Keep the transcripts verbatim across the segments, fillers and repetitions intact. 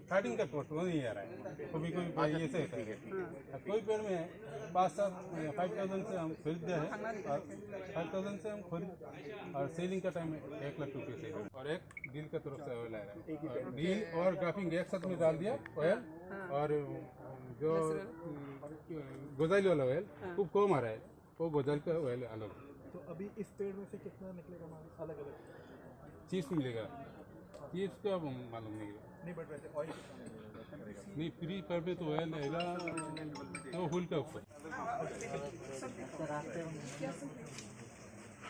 स्टार्टिंग का प्रोसेस नहीं आ रहा है, कभी कभी ये से होता है। कोई पेड़ में पाँच सात, फाइव थाउजेंड से हम खरीदते हैं और फाइव थाउजेंड से हम खरीद और सेलिंग का टाइम में एक लाख रुपये सेल और एक डील का तरफ से ऑयल आ रहा है। डील और ग्राफ्टिंग एक साथ में डाल दिया ऑयल, और जो गोजाइल वाला ऑयल खूब कम आ रहा है। वो गोजाइल का ऑयल अलग। तो अभी इस पेड़ में से कितना निकलेगा माल अलग अलग? चीज मिलेगा, चीज का मालूम नहीं है। नहीं, बट वैसे ऑयल कितना निकलेगा? नहीं, प्री पर में तो ऑयल रहेगा, वो हुल का ऊपर।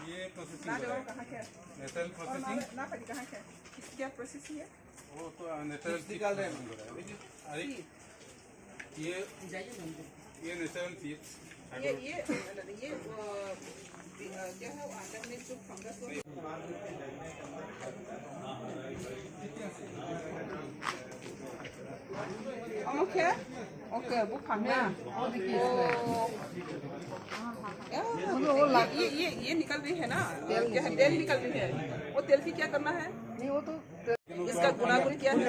ये प्रोसेसिंग हो रहा है। Natural processing. क्या प्रोसेसिंग है? वो तो नेचुरल निकाल रहे हैं। अरे, ये, ये नेचुरल चीज। ये, ये, ये, अ, क्या है, अंदर में जो फंगस हो। ओके, ओके, वो खाना। ओ, ये, ये, ये, ये निकल रही है ना? क्या है, तेल निकल रही है। वो तेल की क्या करना है? नहीं, वो तो इसका गुणागुण क्या है?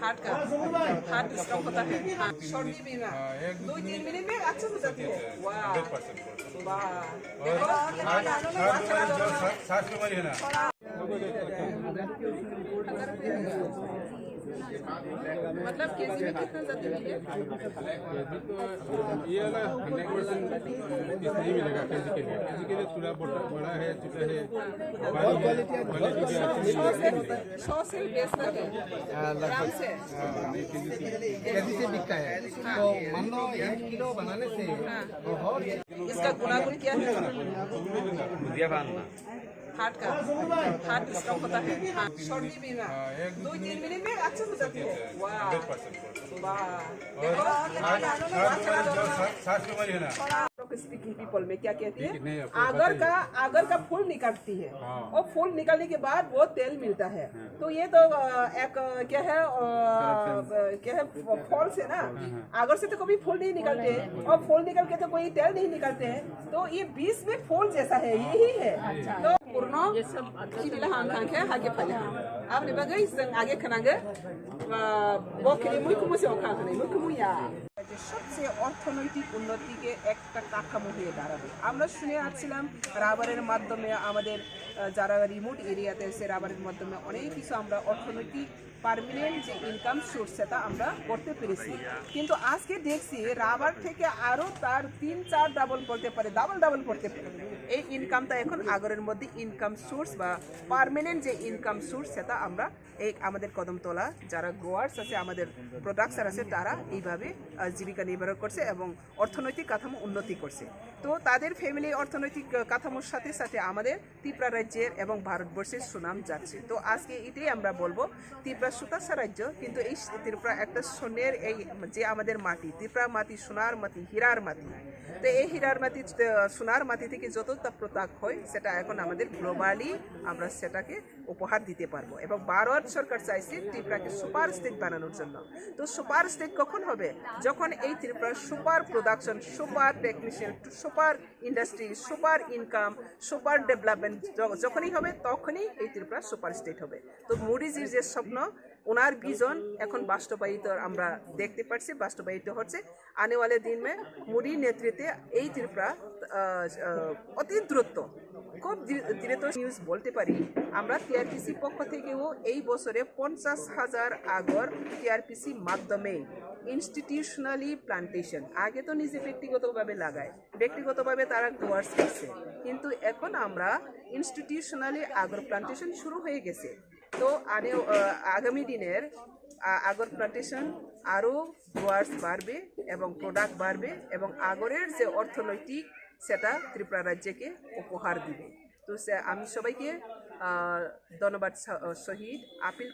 हार्ट का, हार्ट स्ट्रॉन्ग होता है। हाँ, सर्दी भी ना, दो तीन मिनट में अच्छे हो जाती है। वाह, वाह। देखो, सांस बीमारी है ना? मतलब केजी में कितना जाती है? ये वाला हंड्रेड परसेंट पीस नहीं मिलेगा केजी के लिए। केजी के लिए थोड़ा बड़ा, बड़ा है, छोटा है। क्वालिटी, क्वालिटी भी अच्छी है। सौ से बेचता है। हाँ, लगभग। ग्राम से। हाँ, नहीं, केजी से। केजी से बिकता है। तो मान लो एक किलो बनाने से बहुत इसका गुणागुण क्या है? हार्ट का, हार्ट स्ट्रॉन्ग होता है। हाँ, सर्दी भी ना, दो तीन मिनट में अच्छे हो जाती है। वाह, वाह। देखो, सांस बीमारी है ना? स्पीकिंग पीपल में क्या कहती है? आगर का, आगर का फूल निकालती है। हाँ। और फूल निकालने के बाद वो तेल मिलता है। हाँ। तो ये तो, अ, एक, अ, क्या है, अ, क्या है, फॉल्स है ना। हाँ, हाँ। आगर से तो कभी फूल नहीं निकालते, और फूल निकल के तो कोई तेल नहीं निकालते हैं। तो ये बीच में फूल जैसा है, यही है। तो पूर्ण ये सब अच्छी मिला हम खान खाए, आगे फैला। अब निभागे इस आगे खानागे, अ, वो खिले मुई कुमुसे वो खान खाने, मुई कुमुया। যে সবচেয়ে অর্থনৈতিক উন্নতিকে একটা কাঠামো হয়ে দাঁড়াবে। আমরা শুনে আসছিলাম রাবারের মাধ্যমে আমাদের, আহ, যারা রিমোট এরিয়াতে আছে রাবারের মাধ্যমে অনেক কিছু আমরা অর্থনৈতিক পার্মানেন্ট যে ইনকাম সোর্স সেটা আমরা করতে পেরেছি, কিন্তু আজকে দেখছি রাবার থেকে আরও তার তিন চার ডাবল বলতে পারে, ডাবল ডাবল করতে পারে। এই ইনকামটা এখন আগরের মধ্যে ইনকাম সোর্স বা পার্মানেন্ট যে ইনকাম সোর্স সেটা আমরা এই আমাদের কদমতলা যারা গ্রোয়ার্স আছে, আমাদের প্রোডাকশন আছে, তারা এইভাবে, আহ, জীবিকা নির্বাহ করছে এবং অর্থনৈতিক কাঠামো উন্নতি করছে। তো তাদের ফ্যামিলি অর্থনৈতিক, আহ, কাঠামোর সাথে সাথে আমাদের ত্রিপুরা রাজ্যের এবং ভারতবর্ষের সুনাম যাচ্ছে। তো আজকে এটাই আমরা বলবো, ত্রিপুরা সুতাশা রাজ্য, কিন্তু এই ত্রিপুরা একটা স্বর্ণের, এই যে আমাদের মাটি, ত্রিপুরা মাটি, সোনার মাটি, হীরার মাটি। তো এই হীরার মাটি, আহ, সোনার মাটি থেকে যতটা প্রোডাক্ট হয়, সেটা এখন আমাদের গ্লোবালি আমরা সেটাকে উপহার দিতে পারবো। এবং ভারত সরকার চাইছে ত্রিপুরাকে সুপার স্টেট বানানোর জন্য। তো সুপার স্টেট কখন হবে? যখন এই Tripura super production, super technician, super industry, super income, super development যখনই হবে, তখনই এই ত্রিপুরা সুপার স্টেট হবে। তো মোদিজির যে স্বপ্ন, ওনার ভিজন এখন বাস্তবায়িত আমরা দেখতে পাচ্ছি, বাস্তবায়িত হচ্ছে। আনে ওয়ালে দিন মে মোদি নেতৃত্বে এই ত্রিপুরা, আহ, আহ, অতি দ্রুত, খুব দ্রু-, দ্রুত নিউজ বলতে পারি আমরা। টিআরপিসি পক্ষ থেকেও এই বছরে পঞ্চাশ হাজার আগর টিআরপিসি মাধ্যমে ইনস্টিটিউশনালি প্লান্টেশন, আগে তো নিজে ব্যক্তিগতভাবে লাগায়, ব্যক্তিগতভাবে তারা গ্রোয়ার্স করছে, কিন্তু এখন আমরা ইনস্টিটিউশনালি আগর প্লান্টেশন শুরু হয়ে গেছে। তো আনে, আহ, আগামী দিনের, আহ, আগর প্লান্টেশন আরও গ্রোয়ার্স বাড়বে এবং প্রোডাক্ট বাড়বে এবং আগরের যে অর্থনৈতিক, সেটা ত্রিপুরা রাজ্যকে উপহার দিবে। তো সে-, আমি সবাইকে, আহ, ধন্যবাদ স-, সহিত আপিল